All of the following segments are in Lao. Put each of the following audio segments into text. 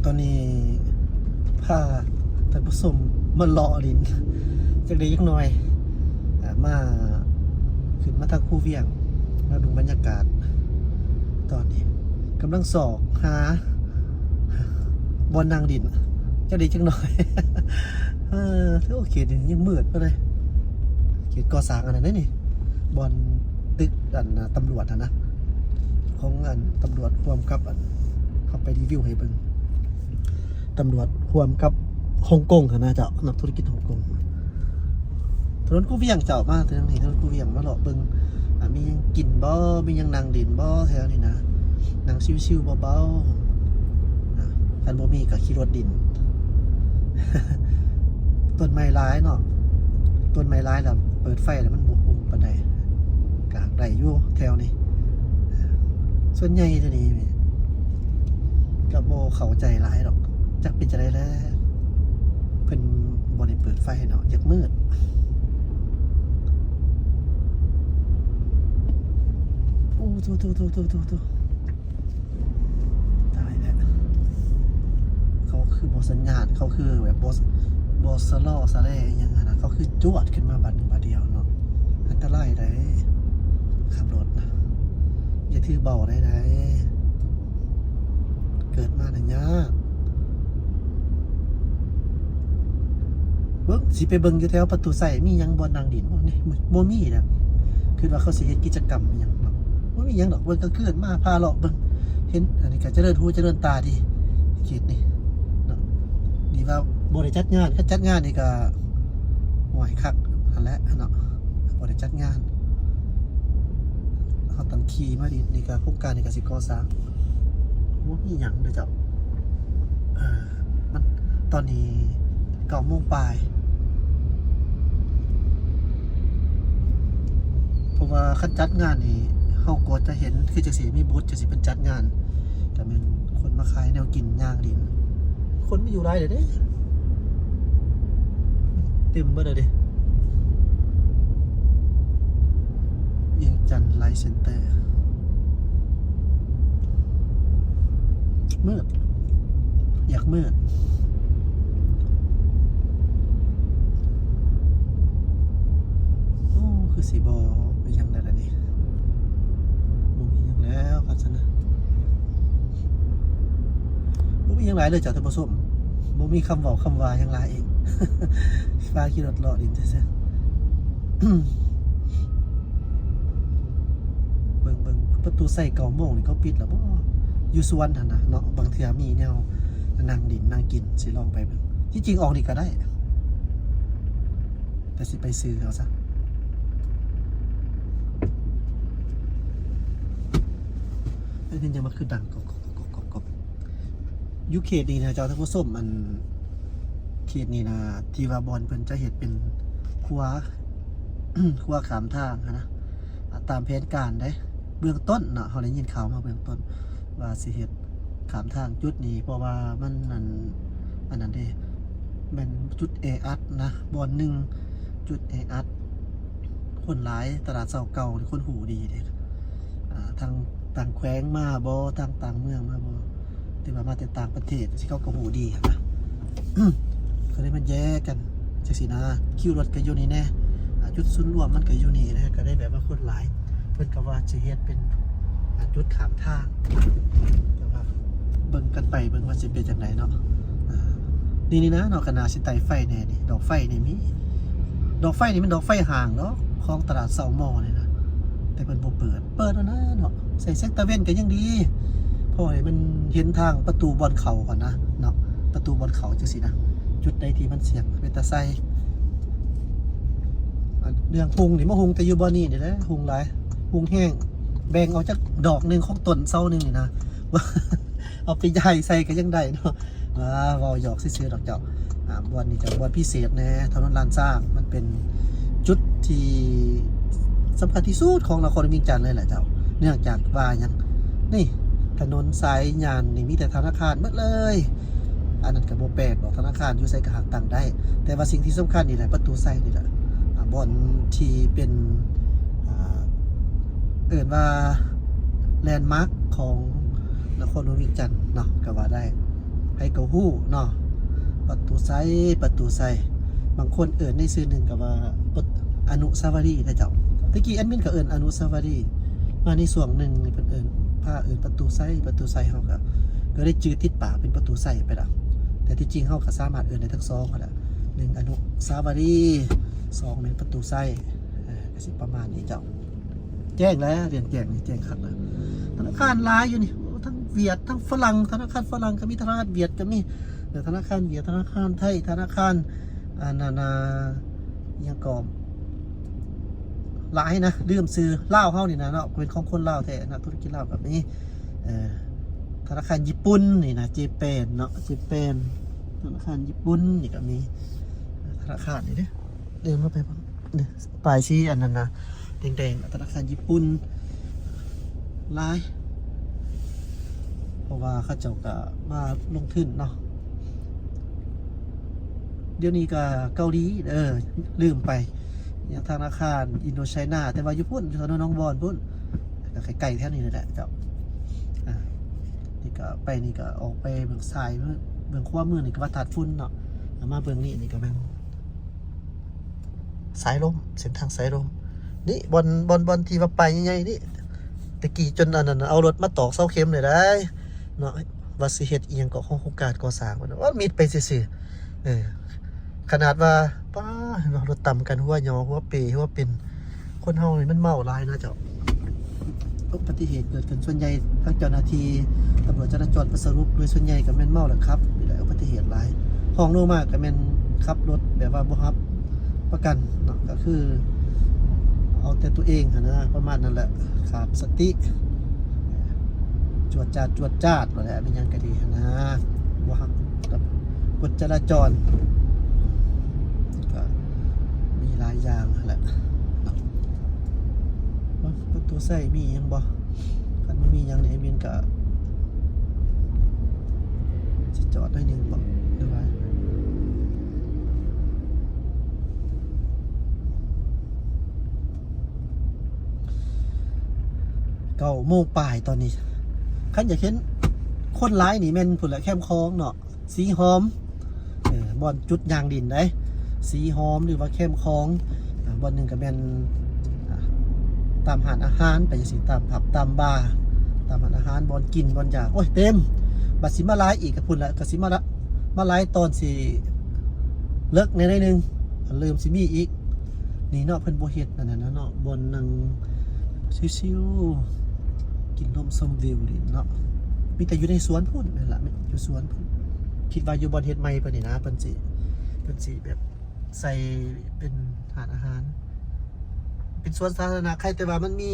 ຕອນນີ້ພາທ່ານຜູ້ຊົມມາເລາະຫຼິ້ນຈັກເລັກຈັກນ້ອຍ ອາ ມາ ຂຶ້ນມາທາງພູວຽງ ມາເບິ່ງບັນຍາກາດ. ຕອນນີ້ກຳລັງຊອກຫາບ່ອນນັ່ງຫຼິ້ນຈັກເລັກຈັກນ້ອຍ. ເອີ ໂອເຄ ເຂດນີ້ຍັງມືດປານໃດ ເຂດກໍ່ສ້າງອັນນັ້ນເດ້ນີ້ ບ່ອນຕຶກອັນຕຳຫຼວດຫັ້ນນະ ຂອງອັນຕຳຫຼວດຮ່ວມກັບອັນ ເຮົາໄປຣີວິວໃຫ້ເບິ່ງ ຕຳຫຼວດຮ່ວມກັບຮົງກົງຫັ້ນນະເຈົ້າ ນັກທຸລະກິດຮົງກົງ. ຖະໜົນຄູວຽງເຈົ້າ ມາທາງນີ້ ຖະໜົນຄູວຽງ ມາເລາະເບິ່ງ ອາ ມີຫຍັງກິນບໍ່ ມີຫຍັງນັ່ງຫຼິ້ນບໍ່ ແຖວນີ້ນະ ນັ່ງຊິວໆ ເບົາໆ ອາ ຄັນບໍ່ມີກໍຂີ່ລົດຫຼິ້ນ. ຕົ້ນໄມ້ຫຼາຍເນາະ ຕົ້ນໄມ້ຫຼາຍແລ້ວເປີດໄຟແລ້ວມັນບໍ່ຮຸ່ມປານໃດ ກະໄດ້ຢູ່ແຖວນີ້. ສ່ວນໃຫຍ່ດຽວນີ້ກໍບໍ່ເຂົ້າໃຈຫຼາຍດອກ ຈັກເປັນຈັ່ງໃດແລ້ວ ເພິ່ນບໍ່ໄດ້ເປີດໄຟເນາະ ຢາກມືດ. ໂອ້ ໂທ້ໆໆໆໆ ຕາຍແລ້ວ ເຂົາຄືບໍ່ສັນຍານ ເຂົາຄືແບບບໍ່ ບໍ່ຊະລໍຊະແລອີ່ຫຍັງຫັ້ນນະ ເຂົາຄືຈວດຂຶ້ນມາບາດໜຶ່ງບາດດຽວເນາະ. ອັນຕະລາຍໃດ໋ ຂັບລົດນະ ຢ່າຖືເບົາໄດ້ໃດ໋ ເກີດມານະຍາກ. ເບິ່ງ ຊິໄປເບິ່ງຢູ່ແຖວປະຕູໄຊ ມີຫຍັງບ່ອນນັ່ງຫຼິ້ນບໍ່ນີ້? ບໍ່ມີນະ ຄິດວ່າເຂົາຊິເຮັດກິດຈະກຳອີ່ຫຍັງເນາະ ບໍ່ມີຫຍັງດອກ. ເບິ່ງກາງຄືນມາພາເລາະເບິ່ງ ເຫັນ ອັນນີ້ກໍຈະເລີນຫູຈະເລີນຕາດີ ເຂດນີ້ເນາະ. ນີ້ວ່າບໍ່ໄດ້ຈັດງານ ຄັນຈັດງານນີ້ກໍ ໂອ້ຍ ຄັກຫັ້ນແຫຼະເນາະ ບໍ່ໄດ້ຈັດງານ. ເຮົາຕ້ອງຂີ່ມານີ້ ນີ້ກໍໂຄງການນີ້ກໍຊິກໍ່ສ້າງ ບໍ່ມີຫຍັງເດີເຈົ້າ. ເອີ ມັນ ຕອນນີ້ເກົ້າໂມງປາຍ ເພາະວ່າຄັນຈັດງານນີ້ ເຮົາກໍຈະເຫັນ ຄືຈັ່ງຊີ້ ມີບູດຈັ່ງຊີ້ ເພິ່ນຈັດງານ ກໍແມ່ນຄົນມາຂາຍແນວກິນ ຍ່າງຫຼິ້ນ ຄົນມີຢູ່ຫຼາຍເລີຍເດ້ ເຕັມເບິດແລ້ວເດ້. ວຽງຈັນໄລເຊັນເຕີ ມືດ ຢາກມືດ. ໂອ້ ຄືຊິບໍ່ມີຫຍັງແລ້ວລະນີ້ ບໍ່ມີຫຍັງແລ້ວຄັນຊັ້ນນະ ບໍ່ມີຫຍັງຫຼາຍເລີຍເຈົ້າທ່ານຜູ້ຊົມ ບໍ່ມີຄຳເວົ້າຄຳວ່າຫຍັງຫຼາຍອີກ ພາຂີ່ລົດເລາະຫຼິ້ນຊື່ໆ. ເບິ່ງໆ ປະຕູໄຊເກົ້າໂມງນີ້ເຂົາປິດແລ້ວບໍ່? ຢູ່ສວນຫັ້ນນະເນາະ ບາງເທື່ອມີແນວນັ່ງຫຼິ້ນນັ່ງກິນ ຊິລອງໄປເບິ່ງ. ທີ່ຈິງອອກນີ້ກໍໄດ້ ແຕ່ຊິໄປຊື້ເອົາຊະ. ເອີ ນີ້ຍັງມາຄືດັງກອກໆ ຢູ່ເຂດນີ້ນະເຈົ້າທ່ານຜູ້ຊົມ ອັນເຂດນີ້ນະ ທີ່ວ່າບ່ອນເພິ່ນຈະເຮັດເປັນຂົວ ຂົວຂ້າມທາງຫັ້ນນະ ອາ ຕາມແຜນການເດ້ ເບື້ອງຕົ້ນເນາະ ເຮົາໄດ້ຍິນຂ່າວມາເບື້ອງຕົ້ນວ່າຊິເຮັດຂ້າມທາງຈຸດນີ້ ເພາະວ່າມັນ ອັນ ອັນນັ້ນເດ້ ແມ່ນຈຸດແອອັດນະ ບ່ອນໜຶ່ງຈຸດແອອັດ ຄົນຫຼາຍ ຕະຫຼາດເຊົ້າເກົ່ານີ້ຄົນຮູ້ດີເດ້ ອ່າ ທາງຕ່າງແຂວງມາບໍ່ ທາງຕ່າງເມືອງມາບໍ່ ຫຼືວ່າມາແຕ່ຕ່າງປະເທດ ຈັ່ງຊີ້ເຂົາກໍຮູ້ດີຫັ້ນນະ ກໍເລີຍມາແຍກກັນຈັ່ງຊີ້ນະ ຄິວລົດກໍຢູ່ນີ້ແດ່ ອ່າ ຈຸດສູນລວມມັນກໍຢູ່ນີ້ແດ່ ກໍເລີຍແບບວ່າຄົນຫຼາຍ ເພິ່ນກໍວ່າຊິເຮັດເປັນ ອ່າ ຈຸດຂ້າມທາງ ແຕ່ວ່າເບິ່ງກັນໄປເບິ່ງວ່າຊິເປັນຈັ່ງໃດເນາະ ອ່າ ນີ້ ນີ້ນະເນາະ ກໍໜ້າຊິໄຕ້ໄຟແດ່ນີ້ ດອກໄຟນີ້ມີ ດອກໄຟນີ້ແມ່ນດອກໄຟຫ້າງດອກ ຂອງຕະຫຼາດເຊົ້າມໍນີ້ນະ ແຕ່ເພິ່ນບໍ່ເປີດ ເປີດແລ້ວນະເນາະ ໃສ່ແສງຕາເວັນກໍຍັງດີ ພໍໃຫ້ມັນເຫັນທາງປະຕູບ່ອນເຂົ້າຫັ້ນນະເນາະ ປະຕູບ່ອນເຂົ້າຈັ່ງຊີ້ນະ ຈຸດໃດທີ່ມັນສ່ຽງເປັນຕາໃສ່ ອັນເລື່ອງຮຸ່ງນີ້ ມາຮຸ່ງແຕ່ຢູ່ບ່ອນນີ້ນີ້ແຫຼະ ຮຸ່ງຫຼາຍ ຮຸ່ງແຮງ ແບ່ງເອົາຈັກດອກໜຶ່ງຂອງຕົ້ນເສົາໜຶ່ງນີ້ນະ ເອົາໄປຢາຍໃສ່ກໍຍັງໄດ້ເນາະ ອ່າ ເວົ້າຫຍອກຊື່ໆດອກເຈົ້າ. ອ່າ ບ່ອນນີ້ກໍບ່ອນພິເສດແດ່ ຖະໜົນລ້ານຊ້າງ ມັນເປັນຈຸດທີ່ສຳຄັນທີ່ສຸດຂອງນະຄອນຫຼວງວຽງຈັນເລີຍແຫຼະເຈົ້າ ເນື່ອງຈາກວ່າຫຍັງ ນີ້ ຖະໜົນສາຍຍານນີ້ມີແຕ່ທະນາຄານໝົດເລີຍ ອັນນັ້ນກໍບໍ່ແປກດອກ ທະນາຄານຢູ່ໃສກໍຫາກຕັ້ງໄດ້ ແຕ່ວ່າສິ່ງທີ່ສຳຄັນນີ້ແຫຼະ ປະຕູໄຊນີ້ແຫຼະ ອ່າ ບ່ອນທີ່ເປັນ ອ່າ ເອີ້ນວ່າແລນມາກຂອງນະຄອນຫຼວງວຽງຈັນເນາະ ກໍວ່າໄດ້ ໃຜກໍຮູ້ເນາະ ປະຕູໄຊ ປະຕູໄຊ ບາງຄົນເອີ້ນໃນຊື່ໜຶ່ງກໍວ່າ ປະ ອະນຸສາວະລີນະເຈົ້າ. ແຕ່ກີ້ແອດມິນກໍເອີ້ນອະນຸສາວະລີ ມາໃນຊ່ວງໜຶ່ງນີ້ເພິ່ນເອີ້ນ ພາເອີ້ນປະຕູໄຊ ປະຕູໄຊ ເຮົາກໍ ກໍໄດ້ຈື່ຕິດປາກເປັນປະຕູໄຊໄປລະ. ແຕ່ທີ່ຈິງເຮົາກໍສາມາດເອີ້ນໄດ້ທັງສອງຫັ້ນແຫຼະ ໜຶ່ງອະນຸສາວະລີ ສອງແມ່ນປະຕູໄຊ. ເອີ ກໍຊິປະມານນີ້ເຈົ້າ. ແຈ້ງແລ້ວ ແຈ້ງ ແຈ້ງນີ້ ແຈ້ງຄັກແລ້ວ. ທະນາຄານຫຼາຍຢູ່ນີ້ ໂອ້ ທັງຫວຽດ ທັງຝຣັ່ງ ທະນາຄານຝຣັ່ງກໍມີ ທະນາຄານຫວຽດກໍມີ ທະນາຄານຫວຽດ ທະນາຄານໄທ ທະນາຄານ ອັນນັ້ນນະ ອີ່ຫຍັງກໍຫຼາຍນະ ລືມຊື່ ລາວເຮົານີ້ນະເນາະ ເປັນຂອງຄົນລາວແທ້ນະ ທຸລະກິດລາວກໍມີ. ເອີ ທະນາຄານຍີ່ປຸ່ນນີ້ນະ ເຈແປນເນາະ ເຈແປນ ທະນາຄານຍີ່ປຸ່ນນີ້ກໍມີ ທະນາຄານນີ້ເດ້ ເດີນເຂົ້າໄປເບິ່ງ ນີ້ ປ້າຍສີອັນນັ້ນນະ ແດງໆ ທະນາຄານຍີ່ປຸ່ນຫຼາຍ ເພາະວ່າເຂົາເຈົ້າກໍມາລົງທຶນເນາະ. ດຽວນີ້ກໍເກົາຫຼີ ເອີ ລືມໄປ ທະນາຄານອິນໂດໄຊນາ ແຕ່ວ່າຢູ່ພຸ້ນ ຢູ່ຖະໜົນໜອງບອນພຸ້ນ ກໍໃກ້ໆແຖວນີ້ແຫຼະເຈົ້າ. ອ່າ ນີ້ກໍໄປ ນີ້ກໍອອກໄປເບື້ອງຊ້າຍມື ເບື້ອງຂວາມືນີ້ກໍວັດທາດຝຸ່ນເນາະ. ມາເບື້ອງນີ້ນີ້ກໍແມ່ນ ສາຍລົມ ເສັ້ນທາງສາຍລົມ ນີ້ ບ່ອນ ບ່ອນ ບ່ອນທີ່ວ່າປ້າຍໃຫຍ່ໆນີ້ ແຕ່ກີ້ຈົນອັນນັ້ນ ເອົາລົດມາຕອກເສົາເຂັມເລີຍໄດ໋ເນາະ ວ່າຊິເຮັດອີ່ຫຍັງເກາະ ໂຄງການກໍ່ສ້າງ ວ່າມິດໄປຊື່ໆ. ເອີ ຂະໜາດວ່າ ປ້າ ເນາະ ລົດຕຳກັນ ຫົວຫຍໍ້ ຫົວເປ່ ຫົວເປັນ ຄົນເຮົານີ້ມັນເມົາຫຼາຍນະເຈົ້າ. ອຸບັດຕິເຫດເກີດຂຶ້ນສ່ວນໃຫຍ່ ທາງເຈົ້າໜ້າທີ່ຕຳຫຼວດຈະລາຈອນໄປສະຫຼຸບ ໂດຍສ່ວນໃຫຍ່ກໍແມ່ນເມົາແລ້ວຂັບນີ້ແຫຼະ ອຸບັດຕິເຫດຫຼາຍ. ຮອງລົງມາກໍແມ່ນຂັບລົດແບບວ່າບໍ່ຮັບປະກັນເນາະ ກໍຄືເອົາແຕ່ຕົວເອງຫັ້ນນະ ປະມານນັ້ນແຫຼະ ຂາດສະຕິ ຈວດຈາດ ຈວດຈາດ ແລ້ວແຫຼະ ແມ່ນຫຍັງກໍດີຫັ້ນນະ ບໍ່ຮັບ ກັບກົດຈະລາຈອນ ກໍມີຫຼາຍຢ່າງຫັ້ນແຫຼະເນາະ. ເບິ່ງປະຕູໄຊມີຫຍັງບໍ່? ຄັນບໍ່ມີຫຍັງນີ້ ແອດມິນກໍຊິຈອດໜ້ອຍໜຶ່ງບໍ ຫຼືວ່າ ເກົ້າໂມງປາຍຕອນນີ້. ຄັນຢາກເຫັນຄົນຫຼາຍນີ້ແມ່ນພຸ້ນແຫຼະ ແຄມຂອງເນາະ ສີຫອມ ເອີ ບ່ອນຈຸດຍ່າງຫຼິ້ນໃດ໋ ສີຫອມ ຫຼືວ່າແຄມຂອງ. ອ່າ ບ່ອນໜຶ່ງກໍແມ່ນ ອ່າ ຕາມຮ້ານອາຫານໄປຈັ່ງຊີ້ ຕາມຜັບ ຕາມບາ ຕາມຮ້ານອາຫານ ບ່ອນກິນ ບ່ອນຢາກ ໂອ້ຍ ເຕັມ. ບັດຊິມາຫຼາຍອີກກໍພຸ້ນແຫຼະ ກໍຊິມາລະ ມາຫຼາຍຕອນຊິເລິກແດ່ໜ້ອຍໜຶ່ງ ເລີ່ມຊິມີອີກ. ນີ້ເນາະ ເພິ່ນບໍ່ເຮັດອັນນັ້ນນະເນາະ ບ່ອນນັ່ງຊິວໆ ກິນລົມຊົມວິວນີ້ເນາະ ມີແຕ່ຢູ່ໃນສວນພຸ້ນ ແມ່ນລະ ຢູ່ສວນພຸ້ນ. ຄິດວ່າຢູ່ບ່ອນເຮັດໃໝ່ເພິ່ນນີ້ນະ ເພິ່ນຊິ ເພິ່ນຊິແບບໃສ່ເປັນຮ້ານອາຫານ ເປັນສວນສາທາລະນະ. ໃຄແຕ່ວ່າມັນມີ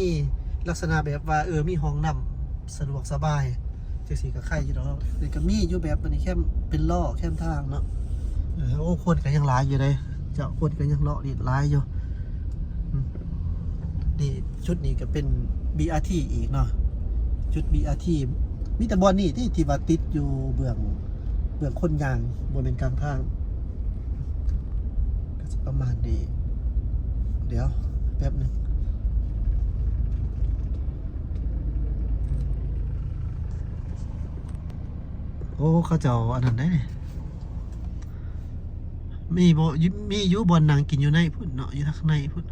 ລັກສະນະແບບວ່າ ເອີ ມີຫ້ອງນ້ຳສະດວກສະບາຍ ຈັ່ງຊີ້ກໍໄຄຢູ່ດອກ. ແຕ່ກໍມີຢູ່ແບບອັນນີ້ ແຄມເປັນລໍ້ແຄມທາງເນາະ. ເອີ ໂອ້ ຄົນກໍຍັງຫຼາຍຢູ່ເດ້ເຈົ້າ ຄົນກໍຍັງເລາະຫຼິ້ນຫຼາຍຢູ່. ອືມ ນີ້ ຈຸດນີ້ກໍເປັນບີອາທີອີກເນາະ ຈຸດບີອາທີ. ມີແຕ່ບ່ອນນີ້ຕິທີ່ວ່າຕິດຢູ່ເບື້ອງ ເບື້ອງຄົນຍ່າງ ບໍ່ແມ່ນກາງທາງ. ກໍຊິປະມານນີ້ ດຽວແປັບໜຶ່ງ. ໂອ້ ເຂົາເຈົ້າອັນນັ້ນເດ້ ມີບໍ່ ມີຢູ່ບ່ອນນັ່ງກິນຢູ່ໃນພຸ້ນເນາະ ຢູ່ທາງໃນພຸ້ນ.